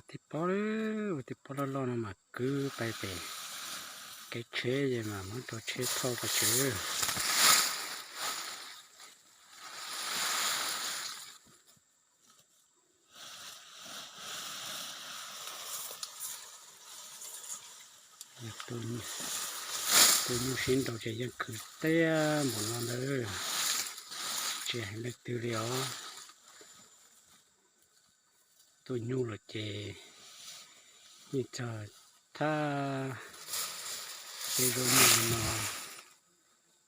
Tej pob, ua tej pob loj loj no mas kwv pais pem kev tsheb es mas muab rau tsheb thauj pais tsev. Tus nyuj sib nraus ces yeej khwv tiag npaum no ntawd, tsis hais leej twg li os. Tus nyuj los ces yeej txog thaj tej zaub nyuj no,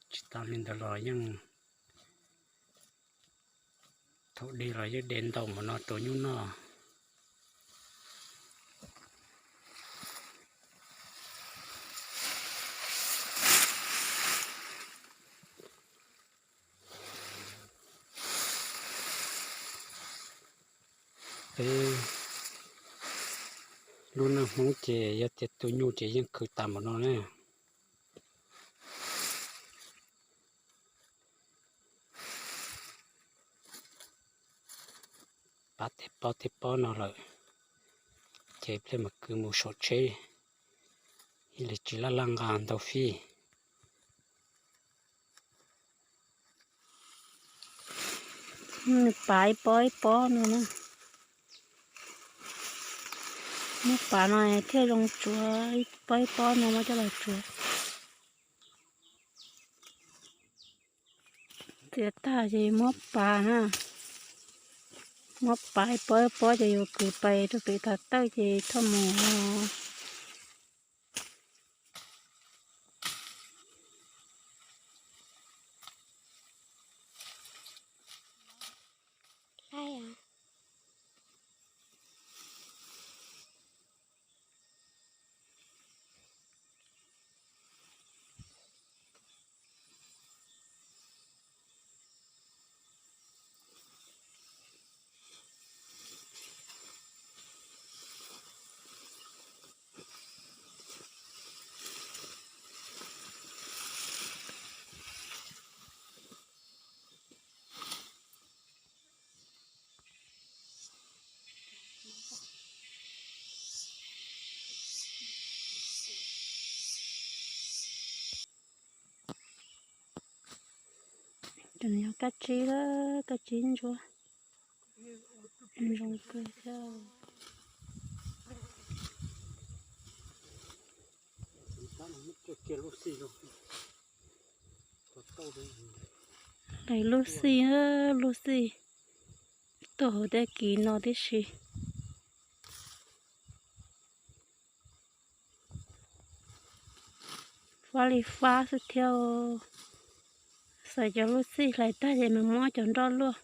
tsis tas li ntawd los yeej thaum de los yeej de ntau npaum no rau nyuj noj. Peb lub neej Hmoob ces yog tias tu nyuj ces yeej khwv tas npaum no na. Pab tej pob tej pob no lawm, ces pliag mam kwv mus saum tsheb, ib li tsis laj laj nqa ntau fij. Nws pav ib pob ib pob no na. Muab pav no thiaj zoo tsuav, ib pob ib pob no muab coj los tsuav. Txiav tag ces muab pav na, muab pav ib pob ib pob ces yuav kwv pais rau pem thav tawj ces thauj mus. Cov no yog kab tsib, kab tsib ntsuab, zoo kawg thiab. Lawv lub xij, lub xij tuaj hauv tej kiv no tib si. Fab li fab xwb thiab. Xaws cov lub xij hlais tag ces mas muab cov nroj luaj.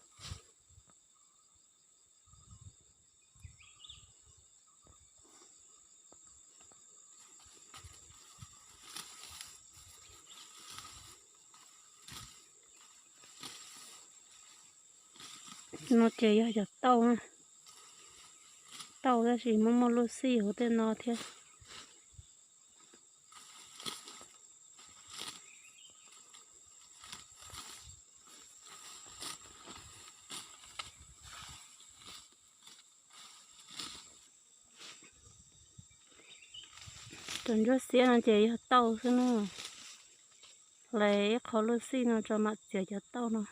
No ces yog cov tauj, tauj tab sis muaj muaj lub xij hauv tej no thiab. Cov ntsuab xiab no ces yog tauj xwb na. Hlais ib qho lub xij no tso mam txiav cov tauj no.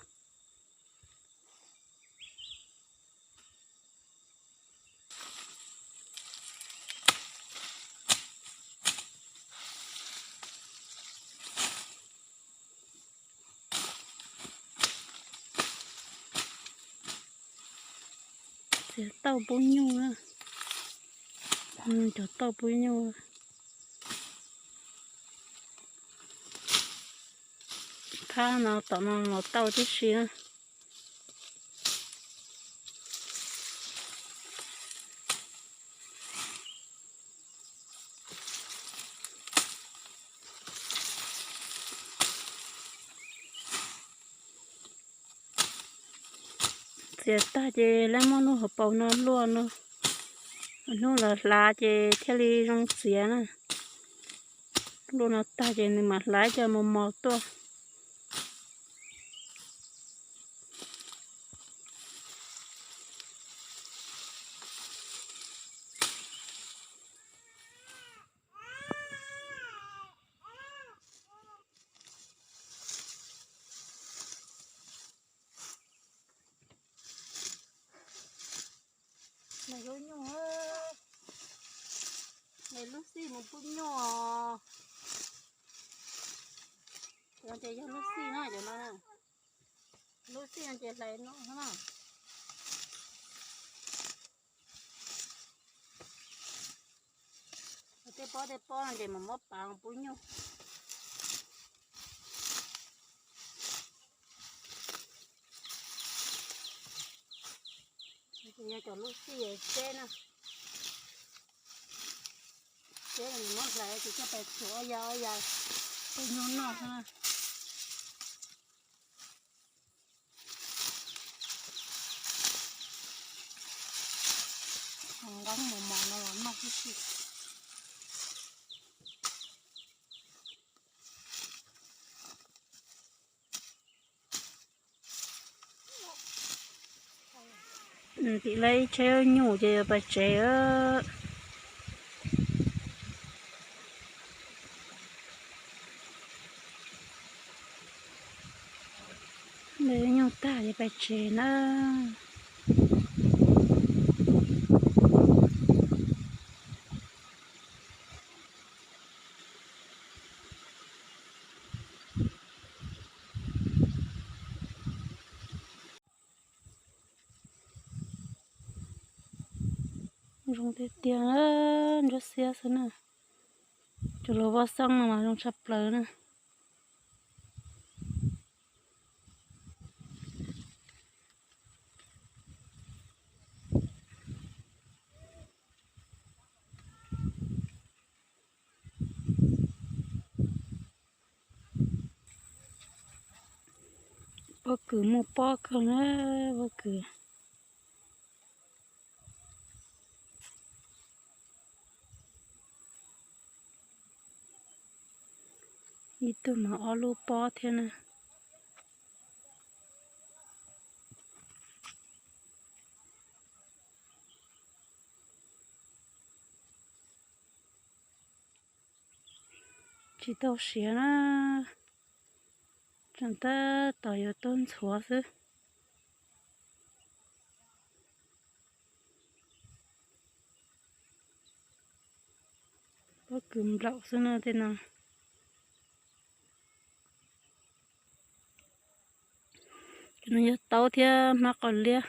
Txiav tauj pub nyuj na. Cov tauj pub nyuj. Phab no tom no los tauj tib si na. Txiav tag ces lawv muab lub hauv paus no luaj no, hnub lawv hlav ces thiaj li zoo txiav na. Luaj no tag ces nws mam hlav cov mos mos tuaj. Pub nyuj. Cov no ces yog lub xij no, cov no, lub xij no ces hlais no na. Tej pob tej pob no ces mam muab pav pub nyuj. Ces yog cov lub xij tseb na, tseb no muab hlais ces coj pais txhuav ob yav ob yav pub nyuj noj xwb na. Nqeeb mos mos no los noj tib si. Tim lawv ib tsheb nyuj ces yuav pais tsev. Lawv nyuj tag ces pais tsev na. Zoo tiag tiag, ntsuab xiab xwb na. Cov lus vaj xeeb no mas zoo tshaj plaws na. Pob kws muaj pob kawg na, pob kws. Ib tug mas ob lub pob thiab na. Tsis tau siav na, tseem tab tom yuav tuaj ntxhuav xwb. Pob kws nplaum xwb no tej no. Cov no yog taub thiab hmab qos liab.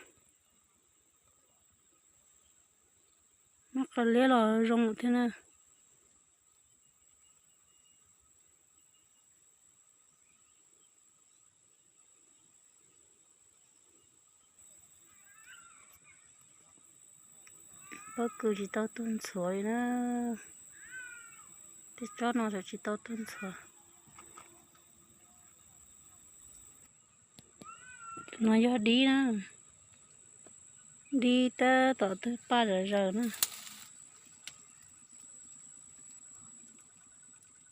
Hmab qos liab los zoo thiab na. Pob kws tsis tau tuaj ntxhuav li na. Tej tsob no tseem tsis tau tuaj ntxhuav. No yog dib na, dib tab tom tawg paj zom zaws na,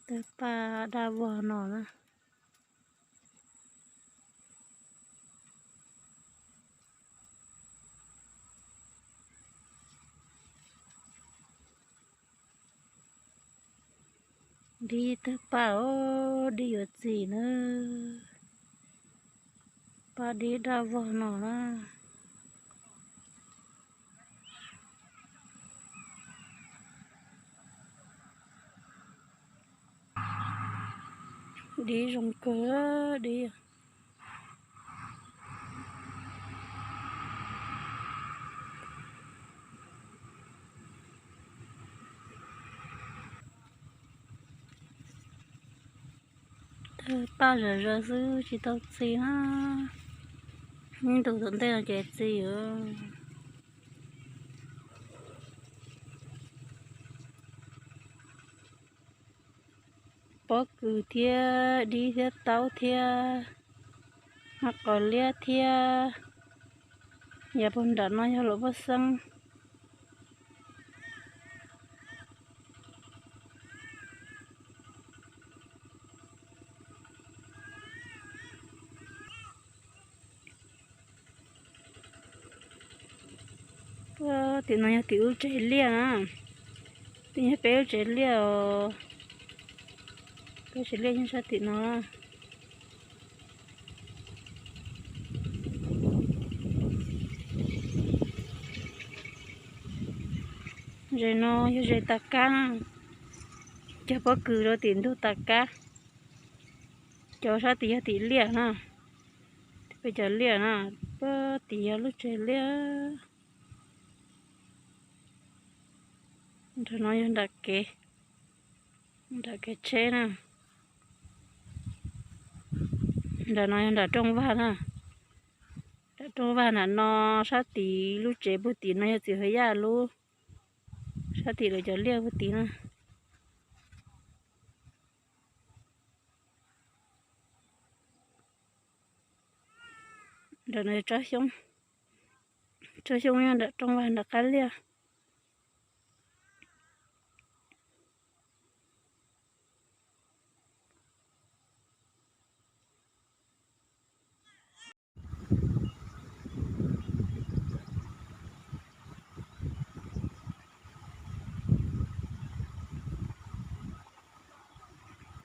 tawg paj daj vog no na. Dib tawg paj os, dib yuav txi na, paj dib daj vog no na. Dib zoo kawg, dib. Tawg paj zom zaws xwb tsis tau txi na. Ib ntus tom ntej no ces txi os. Pob kws thiab dib thiab taub thiab hmab qos liab thiab, yav puag nram no yog luam paj xeeb. Tim no yog tim lub tsev liaj na, tim yog peb lub tsev liaj os. Peb tsev liaj nyob sab tim no. Zes no yog zes tas kab na. Cog pob kws rau tim ntug tas kab. Cov sab tid yog tim liaj na, peb cov liaj na, pob tid yog lub tsev liaj. Nram no yog nram kev, nram kev tsheb na. Nram no yog nram rooj vag na. Nram rooj vag nram no, sab tid lub tsev puag tim no yog txiv Huv Yaj lub, sab tim lawv cov liaj puag tid na. Nram no tsob xyoob, tsob xyoob nyob nram rooj vag nram qab liaj.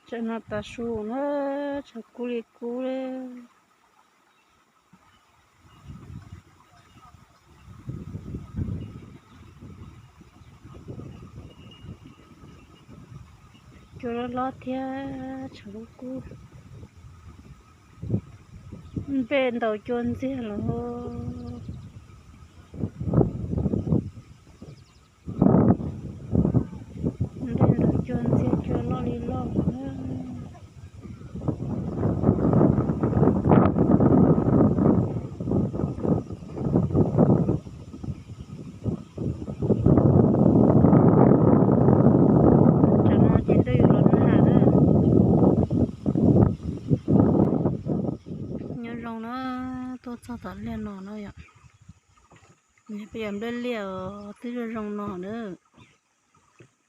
Tsam no tav su na, tshav kub li kub li. Cua loj loj thiab tshav kub kub. Nplej ntaus cua ntxiag lawm. Nplej ntaus cua ntxiag, cua loj li loj. Tam no ces ntuj yuav los nag na. Nyob zoo na, tuaj txog tom liaj no na yom. Peb yog nplej liaj os, twb zoo zoo no na.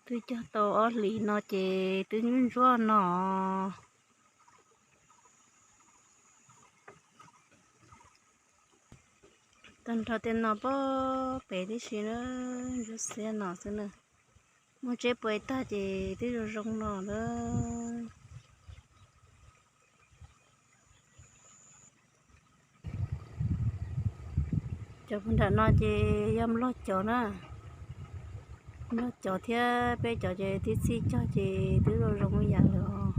Twb cog tau ob hlis no ces twb ntsuab ntsuab no. Tag nrho tej no pob pem tib si na, ntsuab xiab no xwb na. Muab tseb puas tag ces twb zoo zoo no na. Cov puag nram no ces yog nplog cov na, nplog cov thiab peb cov ces tib txhij cog ces twb zoo zoo yam lawm os.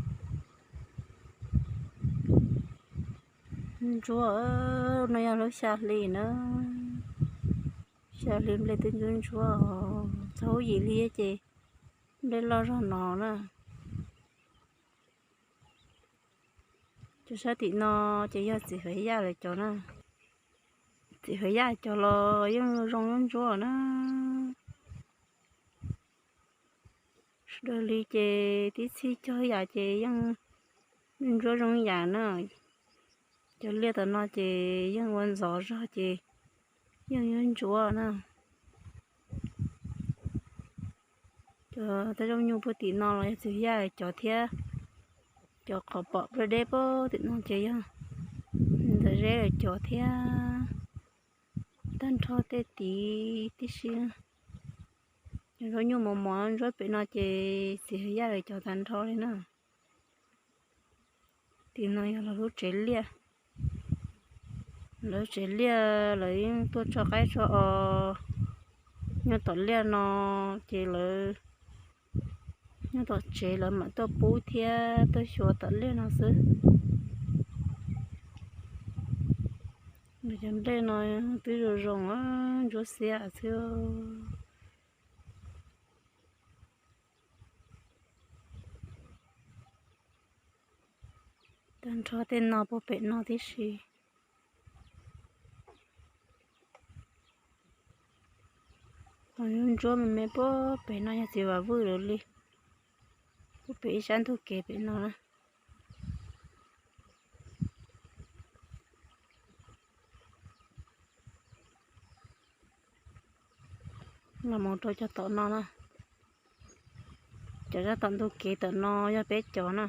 Ntsuab, no yog lub xya hli na, xya hli nplej twb ntsuab ntsuab os, txog hauv yim hli ces nplej loj zog no na. Cov sab tim no ces yog txiv Huv Yaj lawv cov na. Txiv Huv Yaj cov los yeej zoo ntsuab na. Sawv daws li ces tib txhij cog yam ces yeej ntsuab zoo yam na. Cov liaj tom no ces yeej ua ntxov zog ces yeej yuav ntsuab na. Cov tej zaub nyuj puag tim no los yog txiv Huv Yaj cov thiab. Cov qhov pom deb deb puag tim no ces yog Ntxawm Zeb lawv cov thiab. Tag nrho tej tid tib si. Cov zaub nyuj mos mos ntsuab pem no ces txiv Huv Yaj lawv cov tag nrho li na. Tim no yog lawv lub tsev liaj. Lawv tsev liaj lawv yeej tuaj tso qaib tso os nyob tom liaj no, ces lawv nyob tom tsev lawv mam tuaj pub thiab tuaj xyuas tom liaj no xwb. Lawv cov nplej no twb zoo zoo, ntsuab xiab xwb. Tag nrho tej no puag pem no tib si. Ho ntsuab me me puag pem no yog txiv Vam Vwj lawv li, puag pem ib sab ntug kev pem no na. Los mus rau cov tom no na, cov sab tom ntug kev tom no yog peb cov na.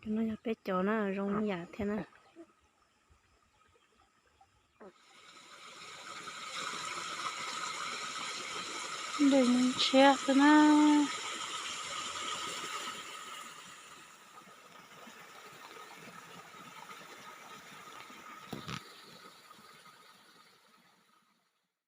Cov no yog peb cov na, zoo yam thiab na. Nplej ntshiab xwb na.